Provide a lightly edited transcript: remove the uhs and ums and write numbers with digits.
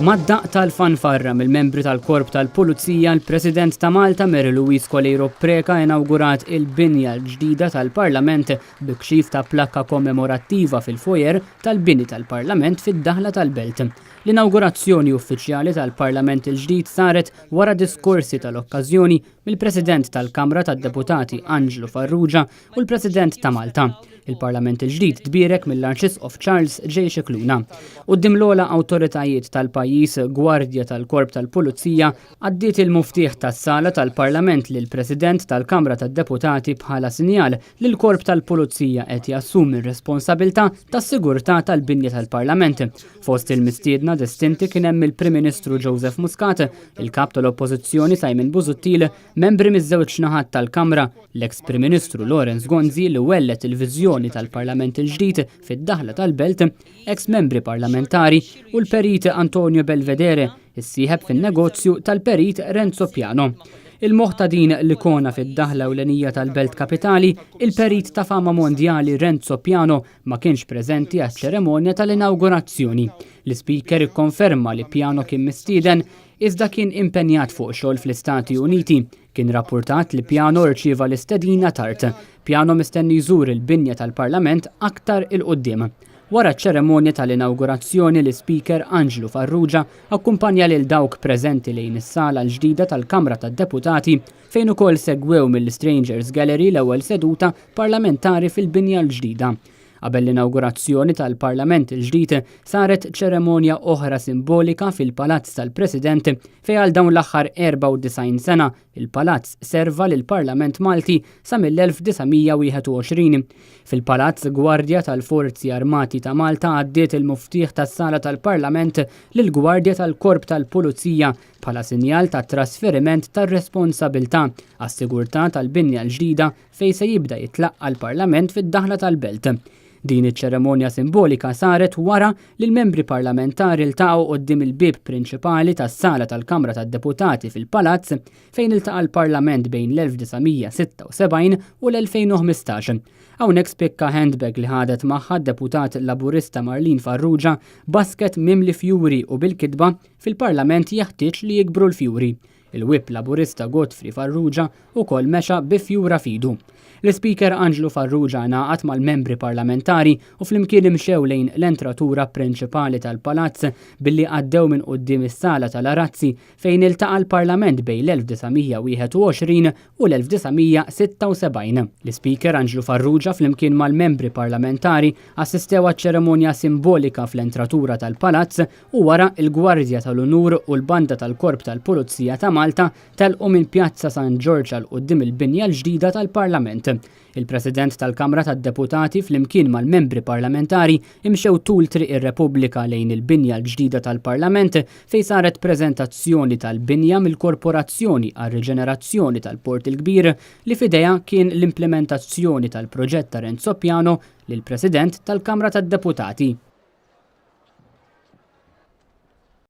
Mad-daqq tal-fanfarra mill-membri tal-Korp tal-Pulizija, l-President ta' Malta Mary Louise Coleiro Preca inawgurat il-binja l-ġdida tal-Parlament bi kxif ta' plakka kommemorattiva fil-foyer tal-bini tal-Parlament fid-daħla tal-Belt. L-inawgurazzjoni uffiċjali tal-Parlament il-ġdid saret wara diskorsi tal-okkażjoni mill-President tal-Kamra tad-Deputati Anġlu Farrugia u l-President ta' Malta. Il-Parlament il-ġdid tbierek mill-Arċisqof Charles J. Scicluna. Quddiem l-ogħla awtoritajiet tal-pajjiż, gwardja tal-Korp tal-Pulizija għaddiet il-muftieħ tas-sala tal-Parlament lill-President tal-Kamra tad-Deputati bħala sinjal li l-Korp tal-Pulizija qed jassumi r-responsabilità tas-sigurtà tal-binja tal-Parlament. Fost il-mistiedna distinti kien hemm il-Prim Ministru Joseph Muscat, il-Kap tal-Oppożizzjoni Simon Busuttil, membri miż-żewġ naħat tal-Kamra, l-eks Prim Ministru Lawrence Gonzi li welled il-viżjoni tal-Parlament il-ġdid fid-daħla tal-Belt, eks membri parlamentari u l-Perit Antonio Belvedere, is-sieħeb fin-negozju tal-Perit Renzo Piano. Il-moħħ ta' din l-ikona fid-daħla ewlenija tal-Belt Kapitali, il-perit ta' fama mondjali Renzo Piano ma kienx preżenti għaċ-ċeremonja tal-inawgurazzjoni. L-Ispeaker ikkonferma li Piano kien mistieden iżda kien impenjat fuq xogħol fl-Istati Uniti. Kien rappurtat li Piano rċieva l-istedina tard. Piano mistenni jżur il-binja tal-Parlament aktar 'il quddiem. Wara ċ-ċeremonja tal-inawgurazzjoni l-Ispeaker Anġlu Farrugia akkumpanja lil dawk preżenti lejn is-sala l-ġdida tal-Kamra tad-Deputati fejn ukoll segwew mill-Strangers Gallery l-ewwel seduta parlamentari fil-binja l-ġdida. Qabel l-inawgurazzjoni tal-Parlament il-ġdid saret ċeremonja oħra simbolika fil-Palazz tal-President fejn għal dawn l-aħħar 94 sena il-Palazz serva lill-Parlament Malti sa mill-1921. Fil-Palazz, Gwardja tal-Forzi Armati ta' Malta għaddiet il-muftieħ tas-sala tal-Parlament lill-Gwardja tal-Korp tal-Pulizija bħala sinjal ta' trasferiment tar-responsabilità għas-sigurtà tal-binja l-ġdida fejn se jibda jitlaqqa' l-Parlament fid-daħla tal-Belt. Din iċ-ċeremonja simbolika saret wara li l-membri parlamentari ltaqgħu quddiem il-bieb prinċipali tas-sala tal-Kamra tad-Deputati fil-Palazz fejn iltaqa' l-Parlament bejn l-1976 u l-2015. Hawnhekk spikka handbag li ħadet magħha d-Deputat Laburista Marlene Farrugia, basket mimli fjuri u bil-kitba Fil-Parlament jeħtieġ li jikbru l-fjuri. Il-Whip Laburista Godfrey Farrugia ukoll mexa bi fjura f'idu. L-Ispeaker Anġlu Farrugia ngħaqad mal-membri parlamentari u flimkien imxew lejn l-entratura prinċipali tal-Palazz billi għaddew minn quddiem is-Sala tal-Arazzi fejn iltaqa' l-Parlament bejn l-1921 u l-1976. L-Ispeaker Anġlu Farrugia flimkien mal-membri parlamentari assistew għaċ-ċeremonja simbolika fl-entratura tal-Palazz u wara il-Gwardja tal-Unur u l-Banda tal-Korp tal-Pulizija ta' Malta telqu minn Pjazza San Ġorġ għal quddiem il-binja l-ġdida tal-Parlament. Il-President tal-Kamra tad-Deputati flimkien mal-membri parlamentari imxew tul Triq ir-Repubblika lejn il-binja l-ġdida tal-Parlament fejn saret preżentazzjoni tal-binja mill-Korporazzjoni għar-Riġenerazzjoni tal-Port il-Kbir li f'idejha kien l-implimentazzjoni tal-proġett ta' Renzo Piano lill-President tal-Kamra tad-Deputati.